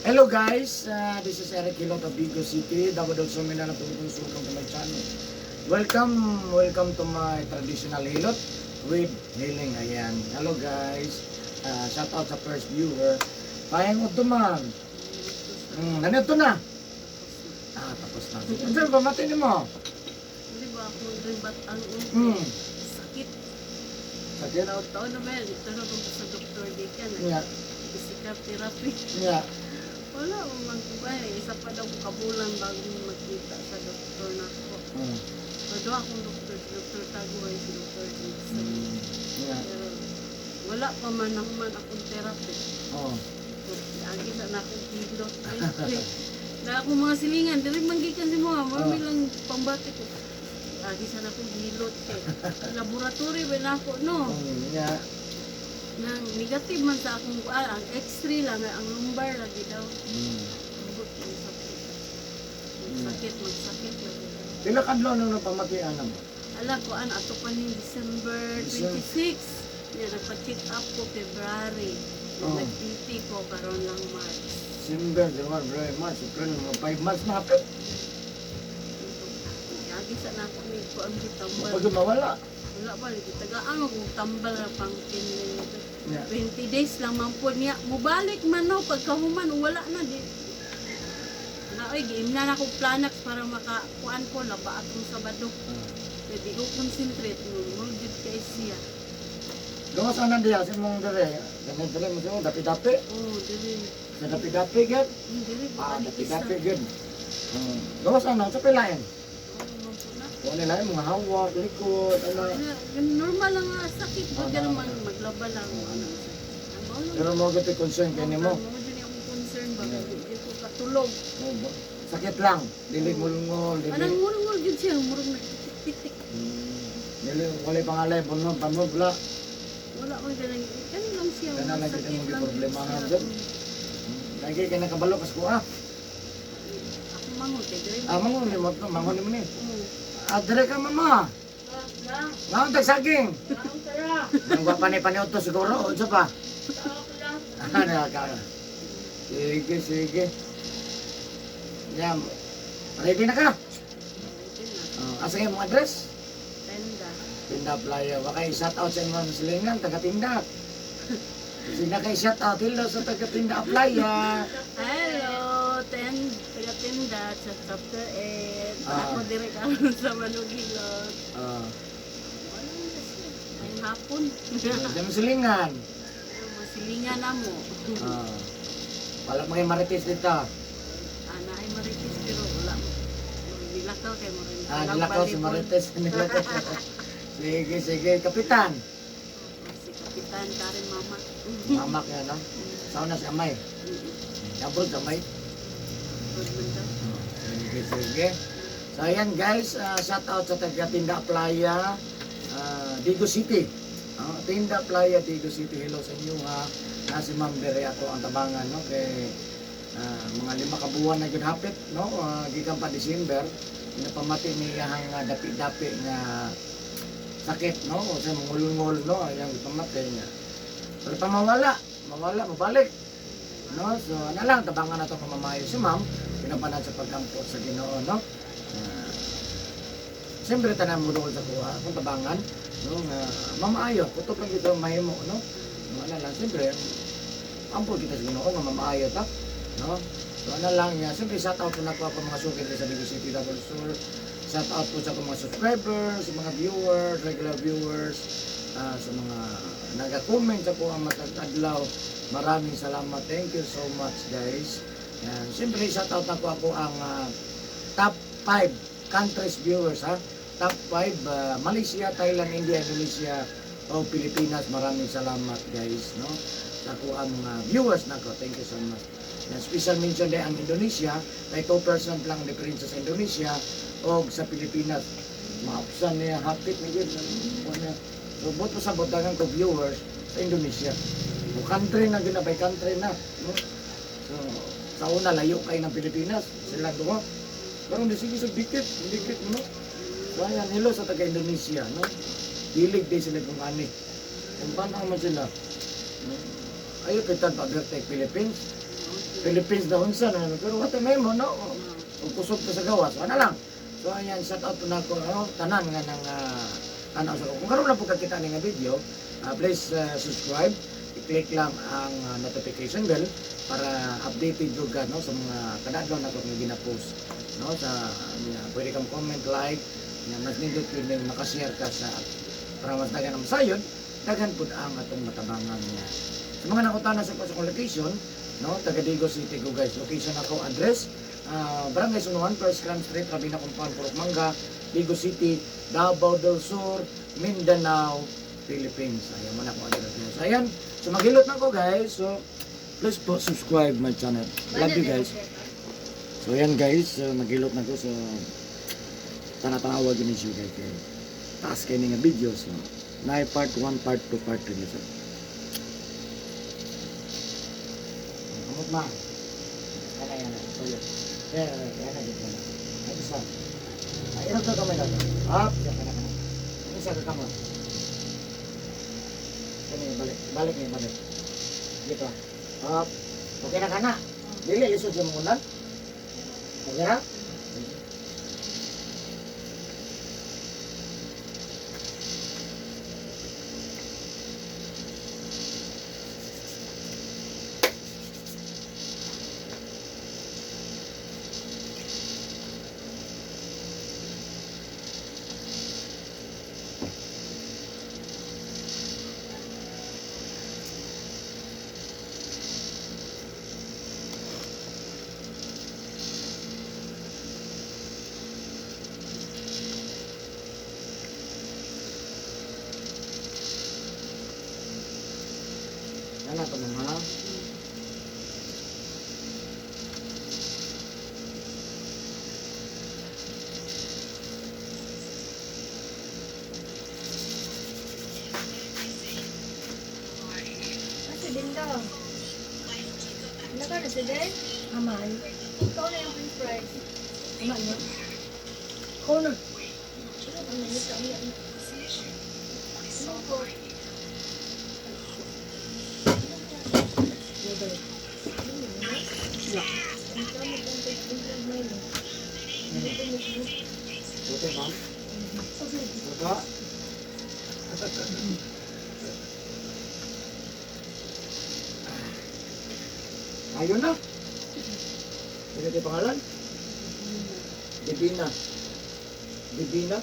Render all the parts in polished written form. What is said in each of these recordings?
Hello guys, this is Eric Hilot of Digos City, Davao del Sur, Mindanao, Philippines. Welcome to my channel. Welcome, welcome to my traditional hilot with healing. Ayan. Hello guys. Shout out sa first viewer. Payang mo ma'am. Nanito na. Ah, tapos na. Sige, sir, pamati mo. Hindi ba ako ribat ang sakit. Sakit? Taon na ba yan? Ito na kung sa doktor di ka na. Physical therapy. Wala mo man ko ba eh. Isa pa daw ko kabulan bago mo magkita sa doktor na ako. So doon akong doktor, si Dr. Tagoy, si Dr. Dixon. Pero wala pa man naman akong therapy. So, agi sa na akong hilot. Ay, ay. Na akong mga silingan, dili man gikan si mga, mami lang pambati ko. Agi sa na akong hilot kay laboratory ba na ako, no? Nang negative man sa akong ang x-ray lang, ang lumbar lagi daw. Ambot ang sakit. Sakit, magsakit lagi daw. Pila kadlaw nung napamatian mo? Ala ko an ato pa ning December 26. Niya nagpa-check up ko February. Nag-PT ko karon lang March. December, January, February, March, April, mga 5 months na hapit. Agi sa nako ni ko ang gitambal. Pag mawala. Wala pa lagi tagaan ako tambal ra pang 10 20 days lang man po niya. Mubalik man no pagkahuman wala na di. Na oy giimna na ko Planax para makakuan ko laba atong Sabado. Kay di ko concentrate mo mo jud kay siya. Gawas ang nandiya sa imong dire. Ganun dire mo sa dapi-dapi. Oh, dili. Sa dapi-dapi gyud. Dili Ah, ba ni isa. dapi-dapi gyud. Gawas ang sa pilain. Oh, man po na. Kung nila yung mga hawak, likod, ano. Normal lang nga sakit ba ganun man maglaba lang ano. Ang mao lang. Pero mo gyud concern kay nimo. Mao jud akong concern ba kay di ko katulog. Oo ba? Sakit lang. Dili ngulngol, dili. Anang ngulngol jud siya, murag nagtitik-titik. Dili walay pangalay puno panon wala. Wala man ganang kani lang siya. Kana lang sakit jud imong lang jud giproblemahan siya. jud. Lagi kay nakabalo kas kuha. Ako mangon kay diri. Ah, mangon ni mo, mangon ni mo ni. Oo. Ah, dire ka, mama. Naon tag saging? Nang wa pa ni paniudto siguro, unsa pa? Ano ka? Sige, sige. Yan. Ready na ka? Ready na. Oh, asa kayo mong address? Tenda. Tinda Playa. Wa kay shout out sa imong silingan, taga Tinda. Sina kay shout out hello sa taga Tinda Playa. Hello, ten, taga Tinda sa chapter 8. Ah. Ako diri karon sa Manugilot. Wala na siya. Ay hapon. Sa imong silingan. Masilingan na mo. Wala mga marites dito. Ana ay marites pero wala. Nilakaw kay mo rin. Ah, nilakaw si Marites. Nilakaw. Sige, sige. Kapitan. Si Kapitan Karen Mama. Mamak yan, no? Sa una si Amay. Abroad, Amay. Good man daw. Sige, sige. So, ayan guys, shout out sa taga Tinda Playa, Digos City. Tinda Playa, Digos City. Hello sa inyo ha. Na si Ma'am Bere ato ang tabangan, no? Kay mga 5 ka buwan na gyud hapit, no? Gikan pa December, napamati niya ang dapi-dapi nga sakit, no? O sa mangulungol, no? Ayang pamati niya. Pero pa mawala, mawala, mabalik. No? So, ano lang, tabangan na ito pamamayo si Ma'am, pinapanad sa pagkampo sa Ginoo, no? Ah, siyempre, tanan mo doon sa kuha, kung tabangan, no? Nga, mamaayo, kutob lang kita mahimo, no? No, ano lang, siyempre, ampo kita sa Ginoo nga mamaayo ta, no? So, ano lang niya, siyempre, shout out po na ko ako mga sukit sa Digos City, Davao Sur. Shout out po sa akong mga subscribers, sa mga viewers, regular viewers, sa mga nag-comment sa ko ang matag adlaw. Maraming salamat. Thank you so much, guys. And siyempre, shout out ako ako ang top 5 countries viewers, ha. Top 5, Malaysia, Thailand, India, Indonesia, o Pilipinas. Maraming salamat, guys, no? Sa ako ang mga viewers nako. Thank you so much. And special mention din ang Indonesia, kay 2% lang ang diferensya sa Indonesia o sa Pilipinas. Maapsan niya, hapit na yun. Ano, so, buto sa botangan ko viewers sa Indonesia. O country na yun na, by country na. No? So, sa una, layo kayo ng Pilipinas. Sila doon. Pero hindi sige sa dikit, dikit, no? So, ayan, hello sa taga Indonesia, no? Hilig din sila kung ani. Kung paano man sila. No? Ayaw kita pa Philippines. Philippines na unsa na, pero what may mo, no? Ug kusog ka sa gawas, ano lang. So ayan, shout out po na ako, no? Tanan nga nang tanaw sa kung karon lang po kakita ni nga video, please subscribe, i-click lang ang notification bell para updated jud ka, no, sa mga kada adlaw nato nga gina-post, no, sa pwede kang comment, like, nga mas nindot yun yung makashare ka sa para mas daghan ang masayod, daghan pud ang atong matabangan niya. Sa mga nakutana sa akong location, no, taga Digos City ko guys. Location ako address, Barangay Sunuan, First Grand Street, Rabina Compound, Purok Mangga, Digos City, Davao del Sur, Mindanao, Philippines. Ayan mo na akong address niya. So ayan, so maghilot na ko guys. So please po subscribe my channel. Love you guys. So ayan guys, so, maghilot na ko. So tana-tanawa gini siya guys. Kay taas kay ni nga video. So na part 1, part 2, part 3 na siya. Kamot ma. Kana yan. Tuyo. Yan, yan, yan, yan, yan. Ay, isa. Ay, irap na kamay natin. Up, yan, kana, kana. Ang isa ka kamot. Kani, balik. Balik ni, balik. Dito. Up. Okay na kana. Dili, lisod sa mga ulan. Okay na? Yan na ito mga. Kasi din daw. Naka na si Den? Aman. Ikaw na yung french fries. Aman na. Ako na. Ano yun? Ano yun? Ano ko? Okay, ma'am. Baba. Ayun na. Ano yung pangalan? Divina. Divina?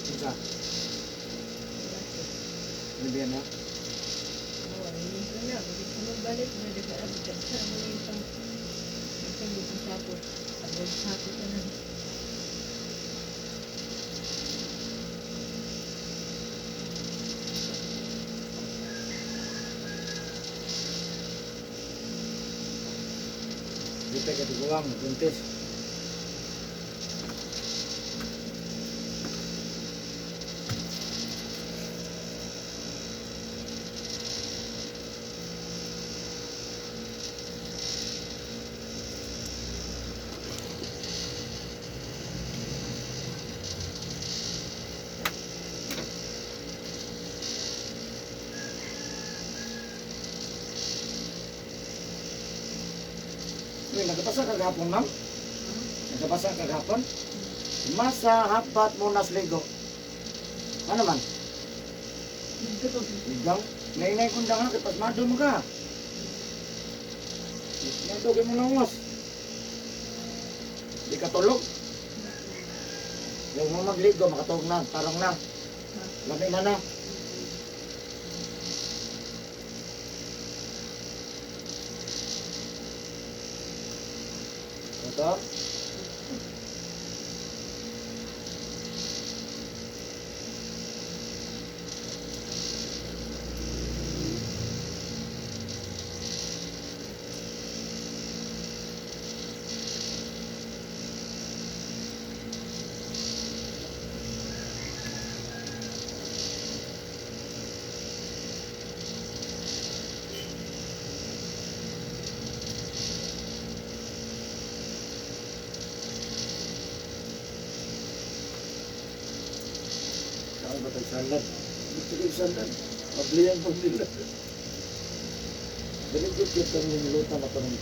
Isa. Ano ba yan, ha? Lipay ka tiguang, buntis. Uy, nagkapasa ka gahapon, ma'am? Nagkapasa ka gahapon? Masa hapat mo nas ligo. Ano man? Ligaw? Nainay kong dangan, kay pasmado mo ka. Pasmado kay mo langos. Di ka tulog. Yung mo magligo, makatulog na, tarong na. Labi na na. Ito. Saan ba tayo salad? Gusto ko yung salad. Pablihan po nila. Very good yun itong nilutan na parang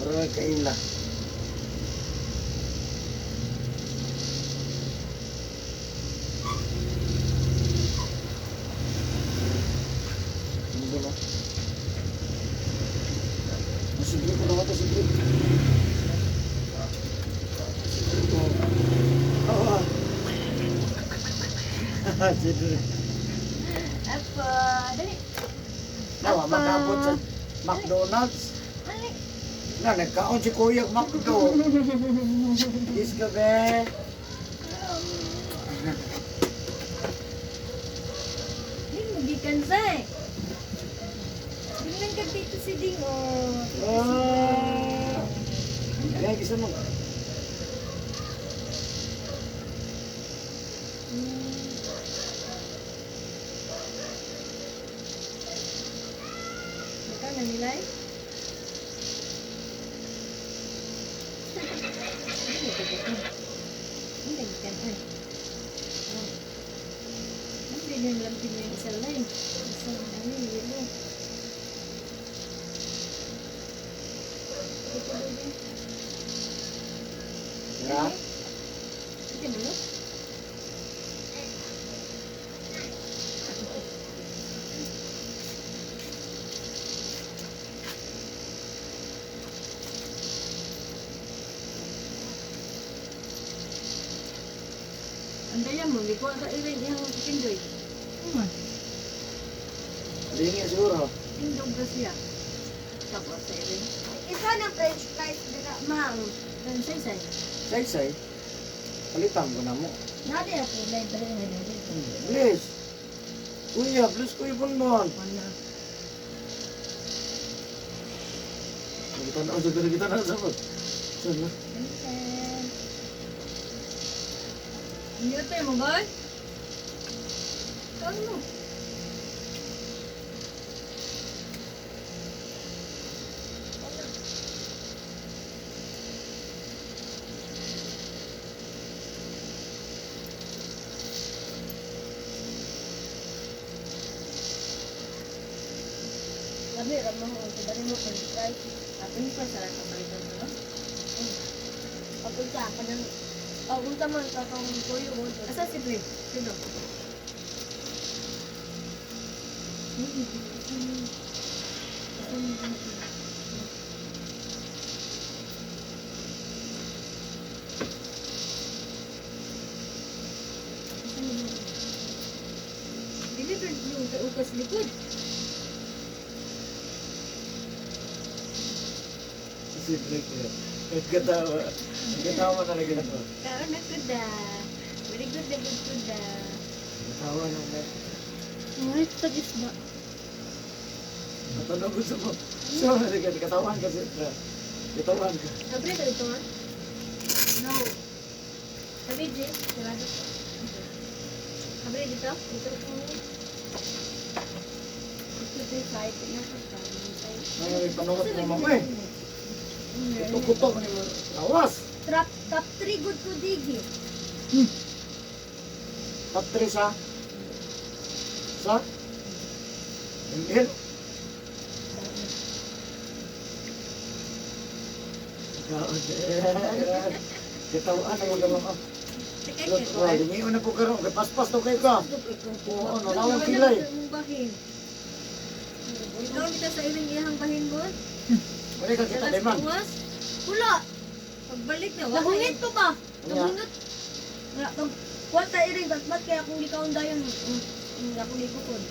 parang kaila. Ano ba no? Sige ko na ito, sige. Sige ko. Oo. Sige. Apo, dali. Nawa, magabot sa McDonald's. Dali. Na, nagkaon si Kuya McDo. Kiss ka, be. Ding, magikan sa eh. Tingnan ka dito si Ding, oh. Dito si Ah. Kaya, gusto mo. Baka na nila eh. Hindi, gikan eh. Oh. Hindi niya lang yung isa lang. Isang ano, yelo. Ito baby. Ya. Ito mo? Ang daya mo, hindi ko sa irin iyang kindoy. Lingi siguro. Tindog na siya. Tapos sa irin. Isa na french fries dira, ma'am. Ang say-say. Say-say. Palitan ko na mo. Nadi ako, library nga dito. Please. Kuya, please, Kuya Bonbon. Wala. Kita na, kita na, kita na, sabot. Saan na? Hindi tayo mo ba? Kaon mo. Labi, ramang ang kubali mo french fries. Atin pa sa kapalitan ko, no? Papunta ka ng... Papunta man ka kang kuyo mo. Asa si Dre? Sino? Delivered yung ukas likod. Si Blake. Eh. Nagkatawa. Nagkatawa talaga ako. Kaon na kuda. Very good na good kuda. Nagkatawa na ako. Ngunit sa isda. Natulog ko sa mo. So, nagkatawan kasi. Bitawan ka. Abre ka dito ha? No. Sabi, Jay. Sarado ko. Abre dito? Dito ko. 2, 3, 5. Tingnan ko pa. May panuot mo mama eh. Kuto-kuto ni mo. Lawas. Top, top 3 good ko digi. Top 3 sa? Sa? ML? Kitawan na yung mga. Sige, kay Wah, lingion na po karon. Kay paspas to kay ka. Oo, no, nawang kilay. Bahin. Ikaw kita sa iring iyang bahin mo. Wala ka kita leman. Wala. Pagbalik na, wala. Nahungit ko ba? Nga. Nahungit. Wala pag kuha ta iring batbat kaya kung gikaon dayon ako gikukod.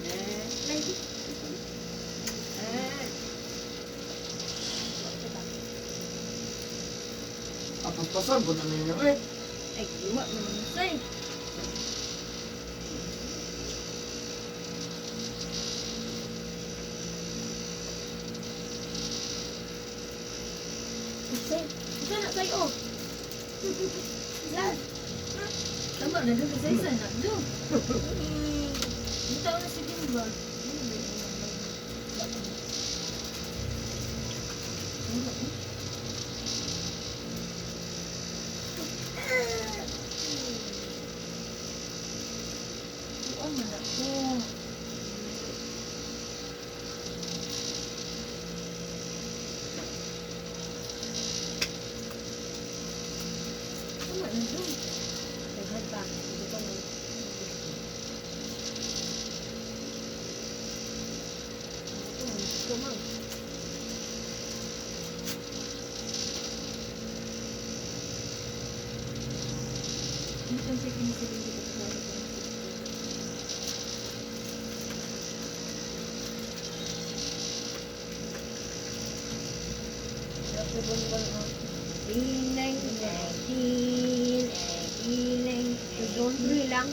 Eh, Lady. eh. Ah, paspasan po na ninyo eh. Ay, wa man say. Say, isa na tayo. Isa. Tama na doon. Isa-isa na. Doon. Bitaw na si Dimba. Oo, man ako. Tama na doon. Daghan pa. Ito pa mo. Ito, ma'am. Hindi siya kinisilin dito sa Bilang, 19, bilang, 19, lang.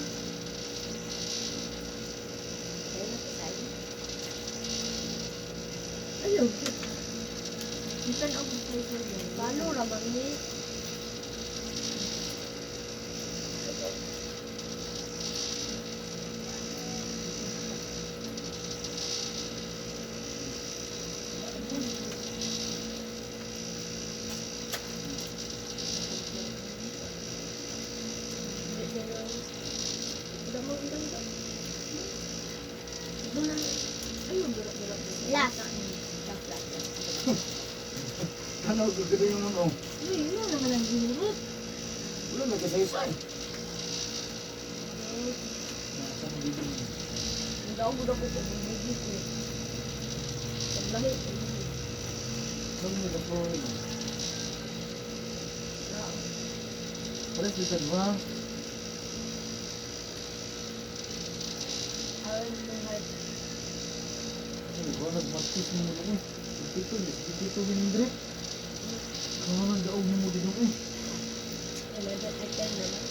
Ayaw. Bitan ako sa isa. Paano ramang ni? Last. Ano, gagawin yung ano. Uy, yun naman ang ginurot. Wala, nagkasaysay. Ang daw ko ko kung bumigit eh. Paglahi. Saan mo na po? Wala sa ba? Ay, wala nagmatis mo mo eh. Dito, dito winindre. Ano nang daog mo din eh. Another item naman.